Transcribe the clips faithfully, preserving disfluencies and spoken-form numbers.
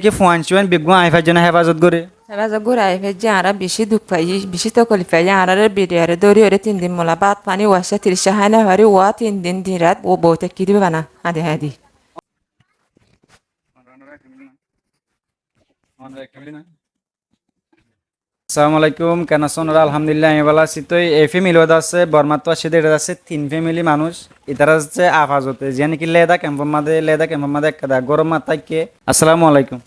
Ki fuain suain beggún aái faijjé né hefazot gorí? Hefazot gorí aái faijjé, añára bicí duk faiyí, bicí tokolif faiyí, añáráre bidiyaré dóri óre tin din mula bát faní uaccá tiríccá hái no farí, uá tin din din rát bou, bou táikki dibá bana, hañdi hañdi. Assalamu alaikum, ken asó onora? Alhamdulillah, añí bála así. Toi ei femili uwá de asé, Bormáttu aiccé de, ita de asé tin femili manúic. Itara asé afazote, ziyán niki Leda kempor mazé, Leda kempor mazé ekkán góror mazé táikke. Assalamu alaikum.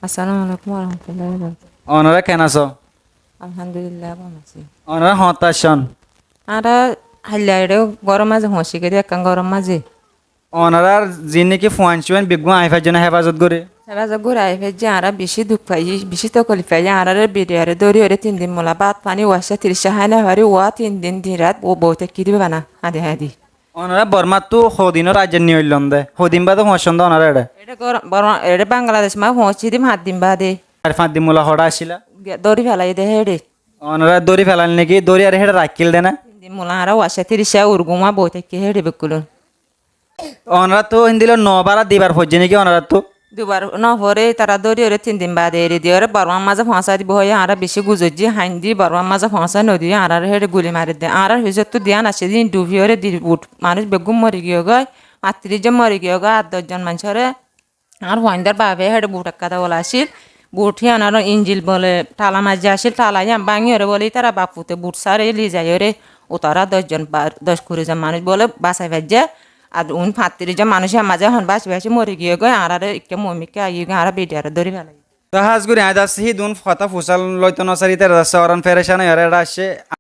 Assalamu alaikum warahmatullahi wabarakatuh. Onora ken asó? Alhamdulillah, bála así. Onora hoñt aiccón? Añára hailla eçé góror mazé foóñsi giyé de, ekkán góror mazé. Onorár ziín niki fuain suain beggún aái faijjé né hefazot gorí? Hefazot gorí aái faijjé, añára bicí duk faiyí, bicí tokolif faiyí, añáráre bidiyaré dóri óre tin din mula bát faní uaccá tiríccá hái no farí, uá tin din din rát bou, bou táikki dibá bana, hañdi hañdi. Onorá Bormáttu hodinór aijja niyoillón de, hodin baade foóñccón de onorá eçé? Eçé gor-, Borma, eçé Bangladec mazé foóñssi de fañs din baade. Ar fañs din mula hoçé accíla? Ge-, dóri felaiyé de héçe. Onorá dóri felail niki? Dóri ar héçe raikkíl de ná? Tin din mula añára uaccá tiríccá urgúma bou táikki héçe bekkúlun. Onoráttu héndilla no bára dibar foijjé niki onoráttu? Dibar no foré, tará dóri óre tin din baade eri diyóre Bormár mazé foóñsai dibou hoiyé, añára bicí guzoijjí, haindí Bormár mazé foóñsai no diyé, añáráre héçe guli mari de. Añárár fisóttu diyán aiccé de, íin dhufi óre di but manúic beggún mori giyé goi, fañs tiríc zon mori giyé goi, ar doc zon maincóre añár fuaindár bafe héçe but ekká de bola accíl, but híyanor injil bole tala maijja accíl, tala híyan báñgi óre bole ítara baf fute but sáre li zaiyóre, utara doc zon ba-, doc kuri zon manúic bole basai faijjé. Ar uin fañs tiríc zon manúic híyan mazé ehón báci báci mori giyé goi, añáráre ikká moómikká aiyé goi, añára bidiyaré dóri felaiyé. Toi hás gorí aññí de asé hídun hotá fusár loito no sári, ítara de asé orán ferecán ói óre eçé aiccé.